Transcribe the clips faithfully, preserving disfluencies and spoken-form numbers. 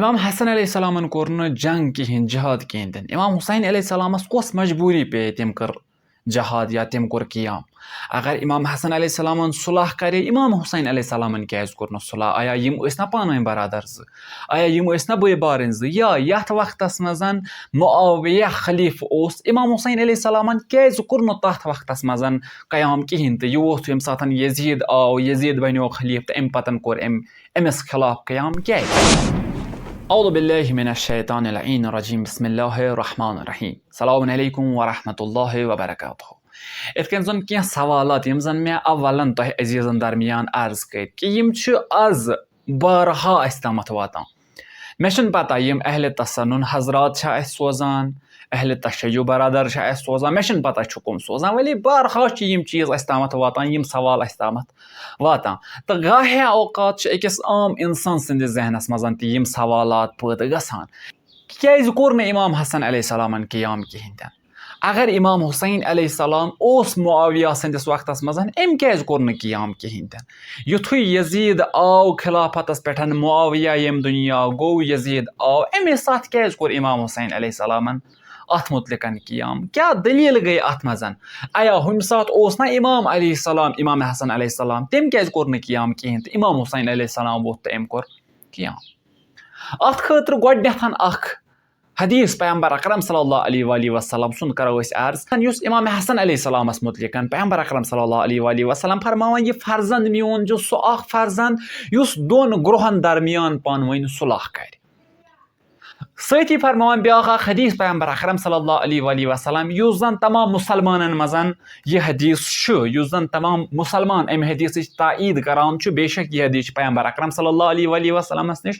امام حسن علیہ السلامن کوٚر نہٕ جنگ کِہینۍ، جہاد کِہینۍ تہِ نہٕ۔ امام حسین علیہ السلامس کۄس مجبوٗری پیٚیہِ، تٔمۍ کٔر جہاد یا تٔمۍ کوٚر قیام؟ اگر امام حسن علیہ السلامن صلح کرے، امام حسین علیہ السلامن کیازِ کوٚر نہٕ صلح؟ آیا یِم ٲسۍ نا پانہٕ ؤنۍ برادر زٕ؟ آیا یِم ٲسۍ نا بٲے بارٕنۍ زٕ؟ یا یتھ وقتس منٛز معاویہ خلیفہٕ اوس، امام حسین علیہ السلامن کیازِ کوٚر نہٕ تتھ وقتس منٛز قیام کِہینۍ؟ تہٕ یہِ ووت ییٚمہِ ساتہٕ یزید آو، یزید بنیو خلیفہٕ، تہٕ امہِ پتن کوٚر أمۍ أمِس خلاف قیام کیازِ؟ اعوذ باللہ من الشیطان اللعین الرجیم، بسم اللہ الرحمن الرحیم، السلام علیکم ورحمۃ اللہ وبرکاتہ۔ یِتھ کٔنۍ زَن کینٛہہ سوالات، یِم زَن مےٚ اولن تۄہہِ عزیزن درمیان عرض کٔرۍ، کہِ یِم چھِ از بارہا اَسہِ تامَتھ واتان۔ مےٚ چھُنہٕ پتہ یِم اہل تسنن حضرات چھا اَسہِ سوزان، اہل تشیع برادر چھا اَسہِ سوزان، مےٚ چھُنہٕ پتہ چھُ کٕم سوزان، ولی بارہا چھِ یِم چیٖز اَسہِ تامَتھ واتان، یِم سوال اَسہِ تامَتھ واتان۔ تہٕ گاہے اوقات چھِ أکِس عام اِنسان سٕنٛدِس ذہنَس منٛز تہِ یِم سوالات پٲدٕ گژھان، کیازِ کوٚر نہٕ امام حسن علیہ السلامن قیام کِہینۍ تہِ نہٕ؟ اگر امام حسین علیہ السلام اوس معاویہ سٕنٛدِس وقتس منٛز، أمۍ کیازِ کوٚر نہٕ قیام کِہینۍ تہِ نہٕ؟ یُتھُے یزید آو خلافتس پٮ۪ٹھ، معاویہ ییٚمہِ دُنیا گوٚو، یزید آو، اَمے ساتہٕ کیازِ کوٚر امام حسین علیہ السلامن اتھ متعلقن قیام؟ کیٛاہ دٔلیٖل گٔے اتھ منٛز؟ ایا ہُمہِ ساتہٕ اوس نا امام علیہ السلام، امام حسن علیہ السلام، تٔمۍ کیازِ کوٚر نہٕ قیام کِہینۍ تہٕ امام حسین علیہ السلام ووٚتھ تہٕ أمۍ کوٚر قیام؟ اتھ خٲطرٕ گۄڈٕنیتھ اکھ حدیث پیغمبر اکرم صلی اللہ علیہ وآلہ وسلم سُنٛد کرو أسۍ عرض، یُس امام حسن علیہ السلامس متعلقن پیغمبر اکرم صلی اللہ علیہ وآلہ وسلم فرماوان، یہِ فرزند میون چھُ سُہ اکھ فرزند یُس دۄن گروہن درمیان پانہٕ ؤنۍ صلح کرِ۔ سۭتی فرماوان بیاکھ اکھ حدیث پیغمبر اکرم صلی اللہ علیہ وآلہ وسلم، یُس زن تمام مسلمانن منٛز یہِ حدیث چھُ، یُس زن تمام مسلمان امہِ حدیثٕچ تائید کران چھُ، بے شک یہِ حدیث چھُ پیغمبر اکرم صلی اللہ علیہ وآلہ وسلمس نِش۔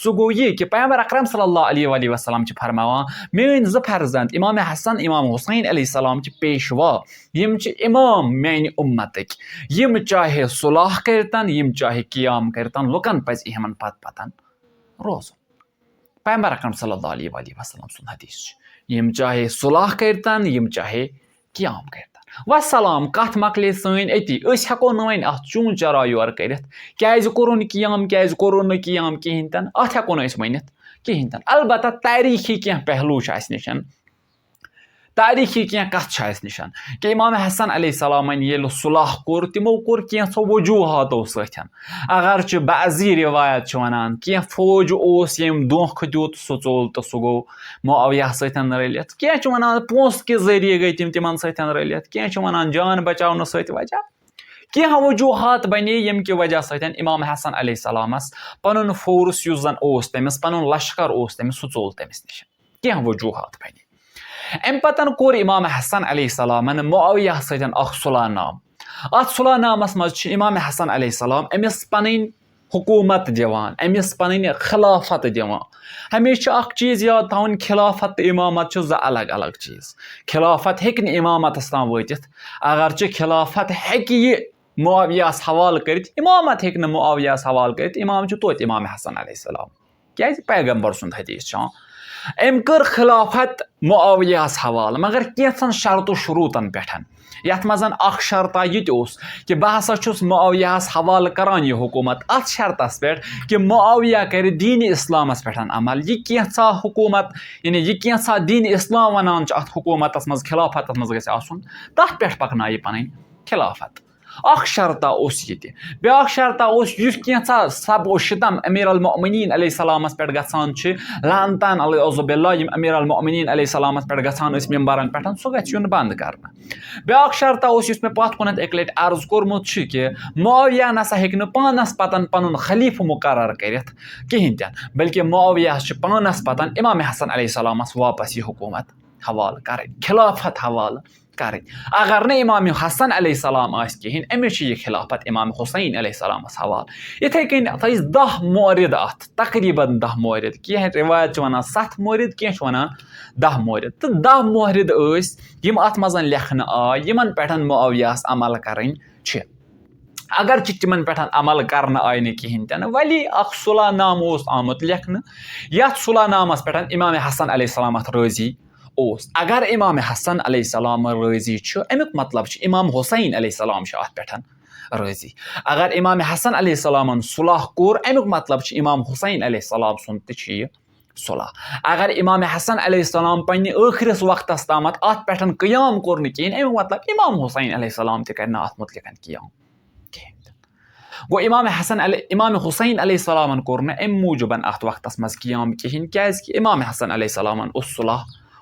سُہ گوٚو یہِ کہِ پیغمبر اکرم صلی اللہ علیہ وآلہ وسلم چھِ فرماوان، میٲنۍ زٕ فرزند امام حسن، امام حسین علیہ السلام چھِ پیشوا، یِم چھِ امام میانہِ اُمتٕکۍ، یِم چاہے صلح کٔرتن، یِم چاہے قیام کٔرتن، لُکن پزِ یِمن پتہٕ پتن روزُن۔ پیغمبر اکرم صلی اللہ علیہ وآلہ وسلم سُنٛد حدیث چھُ، یِم چاہے صلح کٔرتن، یِم چاہے قیام کٔرتن۔ وسلام، کتھ مۄکلے سٲنۍ أتی۔ أسۍ ہٮ۪کو نہٕ وۄنۍ اتھ چون چرا یور کٔرِتھ، کیازِ کوٚرُن قیام، کیازِ کوٚرُن نہٕ قیام کِہینۍ تہِ نہٕ، اتھ ہٮ۪کو نہٕ أسۍ ؤنِتھ کِہینۍ تہِ نہٕ۔ البتہ تاریخی کینٛہہ پہلو چھِ اسہِ نِش، تاریخی کینٛہہ کتھ چھِ اسہِ نِش، کہِ امام حسن علیہ السلامن ییٚلہِ صلح کوٚر، تِمو کوٚر کینٛژھو وجوہاتو سۭتۍ۔ اگرچہِ بعضی روایت چھِ ونان، کینٛہہ فوج اوس ییٚمۍ دھوکہٕ دیُت، سُہ ژوٚل تہٕ سُہ گوٚو معاویہ سۭتۍ رٔلِتھ۔ کینٛہہ چھِ ونان، پونٛسہٕ کہِ ذٔریعہٕ گٔے تِم تِمن سۭتۍ رٔلِتھ۔ کینٛہہ چھِ ونان، جان بچاونہٕ سۭتۍ وجہ۔ کینٛہہ وجوہات بنے، ییٚمہِ کہِ وجہ سۭتۍ امام حسن علیہ السلامس پنُن فورس یُس زن اوس تٔمِس، پنُن لشکر اوس تٔمِس، سُہ ژوٚل تٔمِس نِش۔ کینٛہہ وجوہات بنے۔ امہِ پتن کوٚر امام حسن علیہ السلامن معاویہ سۭتۍ اکھ صلح نامہٕ۔ اتھ صلح نامس منٛز چھِ امام حسن علیہ السلام أمِس پنٕنۍ حکومت دِوان، أمِس پنٕنۍ خلافت دِوان۔ ہمیشہِ چھُ اکھ چیٖز یاد تھاوُن، خلافت تہٕ امامت چھُ زٕ الگ الگ چیٖز۔ خلافت ہیٚکہِ نہٕ امامتس تام وٲتِتھ، اگرچہِ خلافت ہیٚکہِ یہِ معاویہس حوالہٕ کٔرِتھ، امامت ہیٚکہِ نہٕ معاویہس حوالہٕ کٔرِتھ۔ امام چھُ توتہِ امام حسن علیہ السلام، کیازِ پیغمبر سُنٛد حدیث چھُ۔ أمۍ کٔر خلافت معاویہس حوالہٕ، مگر کینٛژن شرط و شروٗطن پٮ۪ٹھ، یتھ منٛز اکھ شرطا یہِ تہِ اوس کہِ بہٕ ہسا چھُس معاویہس حوالہٕ کران یہِ حکومت، اتھ شرطس پٮ۪ٹھ کہِ معاویہ کرِ دین اسلامس پٮ۪ٹھ عمل۔ یہِ کینٛژھا حکومت، یعنی یہِ کینٛژھا دین اسلام ونان چھُ اتھ حکومتس منٛز، خلافتس منٛز گژھِ آسُن، تتھ پٮ۪ٹھ پکنایہِ پنٕنۍ خلافت۔ اکھ شرطا اوس یہِ تہِ۔ بیاکھ شرطا اوس، یُس کینٛژھا سب و شتم امیر المؤمنین علیہ السلامس پٮ۪ٹھ گژھان چھِ، لعنتان علیہ، اعوذ باللہ، یِم امیر المؤمنین علیہ السلامس پٮ۪ٹھ گژھان ٲسۍ ممبرن پٮ۪ٹھ، سُہ گژھِ یُن بند کرنہٕ۔ بیاکھ شرطا اوس، یُس مےٚ پتھ کُنتھ اکہِ لٹہِ عرض کوٚرمُت چھُ کہِ معاویہ نسا ہیٚکہِ نہٕ پانس پتن پنُن خلیفہٕ مقرر کٔرِتھ کِہینۍ تہِ نہٕ، بلکہِ معاویہ چھُ پانس پتن امام حسن علیہ السلامس واپس یہِ حکومت حوالہٕ کرٕنۍ، خلافت حوالہٕ کرٕنۍ۔ اگر نہٕ امام حسن علیہ السلام آسہِ کِہینۍ، أمِس چھِ یہِ خلافت امام حسین علیہ السلامس حوالہٕ۔ یِتھے کٔنۍ تھٲیِس دَہ مورد اتھ، تقریباً دَہ مورد، کینٛہہ روایت چھِ ونان ستھ مورد، کینٛہہ چھِ ونان دَہ مورد۔ تہٕ دَہ مورد ٲسۍ، یِم اتھ منٛز لیکھنہٕ آے، یِمن پٮ۪ٹھ معاویہس عمل کرٕنۍ چھِ۔ اگرچہِ تِمن پٮ۪ٹھ عمل کرنہٕ آیہِ نہٕ کِہینۍ تہِ نہٕ، ولی اکھ صلح نامہٕ اوس آمُت لیکھنہٕ، یتھ صلح نامس پٮ۪ٹھ امام حسن علیہ السلام اتھ رٲضی اوس۔ اگر امام حسن علیہ السلام رٲضی چھُ، امیُک مطلب چھُ امام حسین علیہ السلام چھُ اتھ پٮ۪ٹھ رٲضی۔ اگر امام حسن علیہ السلامن صلح کوٚر، امیُک مطلب چھُ امام حسین علیہ السلام سُنٛد تہِ چھُ یہِ صلح۔ اگر امام حسن علیہ السلام پننہِ ٲخرس وقتس تامتھ اتھ پٮ۪ٹھ قیام کوٚر نہٕ کِہیٖنۍ، امیُک مطلب امام حسین علیہ السلام تہِ کرِ نہٕ اتھ متعلق قیام کِہیٖنۍ تہِ۔ گوٚو امام حسن علیہ، امام حسین علیہ السلامن کوٚر نہٕ امہِ موٗجوٗبن اتھ وقتس منٛز قیام کِہیٖنۍ، کیازِ کہِ امام حسن علیہ السلامن اوس صلح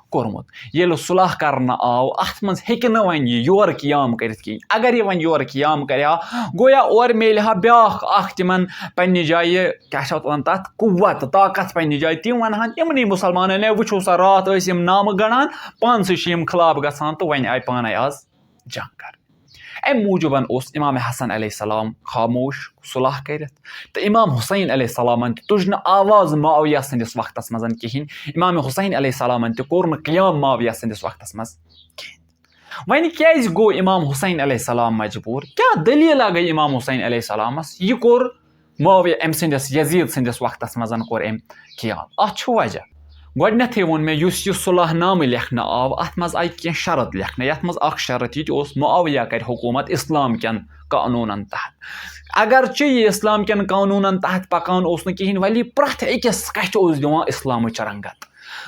کوٚرمُت۔ ییٚلہِ صلح کرنہٕ آو، اتھ منٛز ہیٚکہِ نہٕ وۄنۍ یہِ یورٕ قیام کٔرِتھ کِہیٖنۍ۔ اگر یہِ وۄنۍ یورٕ قیام کرِ ہا، گویا اورٕ میلہِ ہا بیٛاکھ اکھ تِمن پننہِ جایہِ، کیٛاہ چھِ اتھ ونان، تتھ قوت، طاقت پننہِ جایہِ۔ تِم ونہٕ ہن یِمنٕے مُسلمانن، "ہے، وٕچھِو سا، راتھ ٲسۍ یِم نامہٕ گنٛڈان، پانسٕے چھِ یِم خلاف گژھان تہٕ وۄنۍ آیہِ پانے آز جنگ کرنہٕ۔" امہِ موٗجوٗبن اوس امام حسن علیہ السلام خاموش، صلح کٔرِتھ، تہٕ امام حسین علیہ السلامن تہِ تُج نہٕ آواز معاویہ سٕنٛدِس وقتس منٛز کِہیٖنۍ۔ امام حسین علیہ السلامن تہِ کوٚر نہٕ قیام معاویہ سٕنٛدِس وقتس منٛز کِہیٖنۍ۔ وۄنۍ کیازِ گوٚو امام حسین علیہ السلام مجبوٗر؟ کیٛاہ دٔلیٖلہ گٔے امام حسین علیہ السلامس؟ یہِ کوٚر معاویہ أمۍ سٕنٛدِس، یزید سٕنٛدِس وقتس منٛز کوٚر أمۍ قیام۔ اتھ چھُ وجہ۔ گۄڈٕنیتھٕے ووٚن مےٚ، یُس یہِ صلح نامہٕ لیکھنہٕ آو، اتھ منٛز آیہِ کینٛہہ شرط لیکھنہٕ، یتھ منٛز اکھ شرط یہِ تہِ اوس، معاویہ کرِ حکوٗمت اسلام کٮ۪ن قانوٗنن تحت۔ اگرچہِ یہِ اسلام کٮ۪ن قانوٗنن تحت پکان اوس نہٕ کِہیٖنۍ، ولی پرٛٮ۪تھ أکِس کتھِ اوس دِوان اسلامٕچ رنگت۔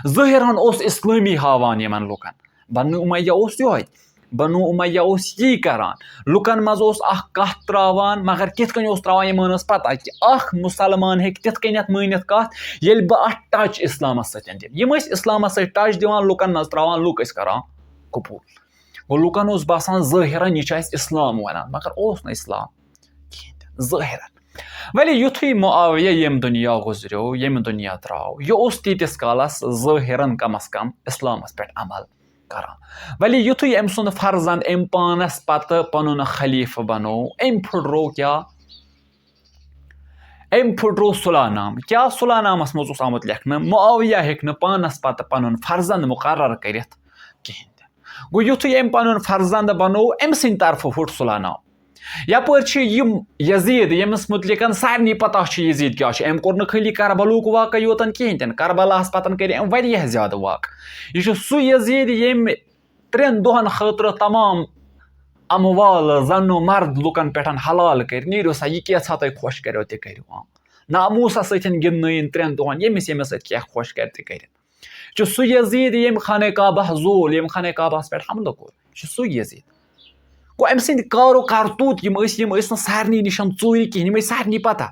ظٲہرن اوس اسلٲمی ہاوان یِمن لُکن۔ بنو امیہ اوس یِہوٚے۔ بنو امیہ اوس یی کران۔ لُکن منٛز اوس اکھ کتھ تراوان، مگر کِتھ کٔنۍ اوس تراوان، یِمن ٲس پتہ کہِ اکھ مُسلمان ہیٚکہِ تِتھ کٔنٮ۪تھ مٲنِتھ کتھ، ییٚلہِ بہٕ اتھ ٹچ اسلامس سۭتۍ دِمہٕ۔ یِم ٲسۍ اسلامس سۭتۍ ٹچ دِوان، لُکن منٛز تراوان، لُکھ ٲسۍ کران قبول۔ گوٚو، لُکن اوس باسان ظٲہرن یہِ چھُ اسہِ اسلام ونان، مگر اوس نہٕ اسلام کِہیٖنۍ تہِ ظٲہرن۔ ولی یُتھُے معاویہ ییٚمہِ دُنیا گُزریو، ییٚمہِ دُنیا درٛاو، یہِ اوس تیٖتِس کالس ظٲہرن کم از کم اسلامس پٮ۪ٹھ عمل کران۔ ولی یُتھُے أمۍ سُنٛد فرزند أمۍ پانس پتہٕ پنُن خلیفہٕ بنوو، أمۍ پھُٹروو کیٛاہ؟ أمۍ پھُٹروو صلح نامہٕ۔ کیٛاہ صلح نامس منٛز اوس آمُت لیکھنہٕ؟ معاویہ ہیٚکہِ نہٕ پانس پتہٕ پنُن فرزند مقرر کٔرِتھ کِہیٖنۍ تہِ۔ گوٚو، یُتھُے أمۍ پنُن فرزند بنوو، أمۍ سٕنٛدِ طرفہٕ پھُٹ صلح نامہٕ۔ یپٲرۍ چھِ یِم یزید، ییٚمِس مُتعلِقن سارنٕے پتہ چھُ یزید کیٛاہ چھُ۔ أمۍ کوٚر نہٕ خٲلی کربلہُک واقعہٕ یوتن کِہیٖنۍ تہِ نہٕ، کربلاہس پتن کٔرۍ أمۍ واریاہ زیادٕ واقعہٕ۔ یہِ چھُ سُہ یزید، ییٚمۍ ترٛٮ۪ن دۄہن خٲطرٕ تمام اموال، زن و مرد لُکن پٮ۪ٹھ حلال کٔرۍ، "نیٖرِو سا، یہِ کیٛاہ ژھا تۄہہِ خۄش کریو تہِ کٔرِو۔ آ، ناموسس سۭتۍ گِنٛدنٲیِن ترٛٮ۪ن دۄہن، ییٚمِس ییٚمِس سۭتۍ کیٛاہ خۄش کرِ تہِ کٔرِن۔" چھُ سُہ یزید، ییٚمۍ خانہ کعبہ زول، ییٚمۍ خانہ کعبہس پٮ۪ٹھ حملہٕ کوٚر، چھُ سُہ یزید۔ گوٚو، أمۍ سٕنٛدۍ کار و کرتوٗت یِم ٲسۍ، یِم ٲسۍ نہٕ سارنٕے نِش ژوٗرِ کِہیٖنۍ، یِم ٲسۍ سارنٕے پتہ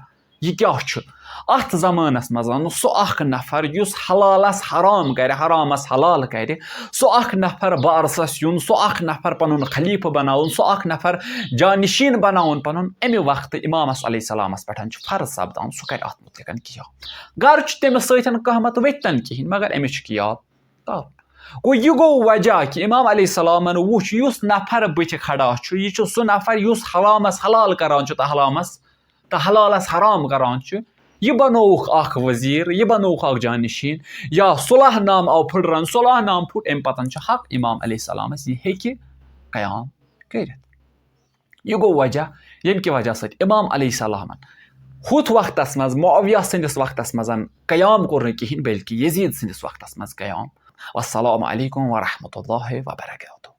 یہِ کیٛاہ چھُ۔ اتھ زمانس منٛز آو نہٕ سُہ اکھ نفر یُس حلالس حرام کرِ، حرامس حلال کرِ، سُہ اکھ نفر بارسس یُن، سُہ اکھ نفر پنُن خلیفہٕ بناوُن، سُہ اکھ نفر جانشین بناوُن پنُن۔ امہِ وقتہٕ امامس علیہ السلامس پٮ۪ٹھ چھُ فرض سپدان، سُہ کرِ اتھ متعلق کیٛاہ۔ گرٕ چھُ تٔمِس سۭتۍ قہمت ؤتھۍ تن کِہیٖنۍ، مگر أمِس چھُ کیٛاہ؟ گوٚو، یہِ گوٚو وجہ کہِ امام علیہ السلامن وُچھ، یُس نفر بٕتھِ کھڑا چھُ، یہِ چھُ سُہ نفر یُس حرامس حلال کران چھُ تہٕ حلامس، تہٕ حلالس حرام کران چھُ۔ یہِ بنووُکھ اکھ وزیر، یہِ بنووُکھ اکھ جانشین، یا صلح نامہٕ آو پھُٹرن، صلح نامہٕ پھُٹ، امہِ پتن چھُ حق امام علیہ السلامس، یہِ ہیٚکہِ قیام کٔرِتھ۔ یہِ گوٚو وجہ، ییٚمہِ کہِ وجہ سۭتۍ امام علیہ السلامن ہُتھ وقتس منٛز، معاویہ سٕنٛدِس وقتس منٛز قیام کوٚر نہٕ کِہیٖنۍ، بلکہِ یزید سٕنٛدِس وقتس منٛز قیام۔ والسلام علیکم ورحمۃ اللہ وبرکاتہ۔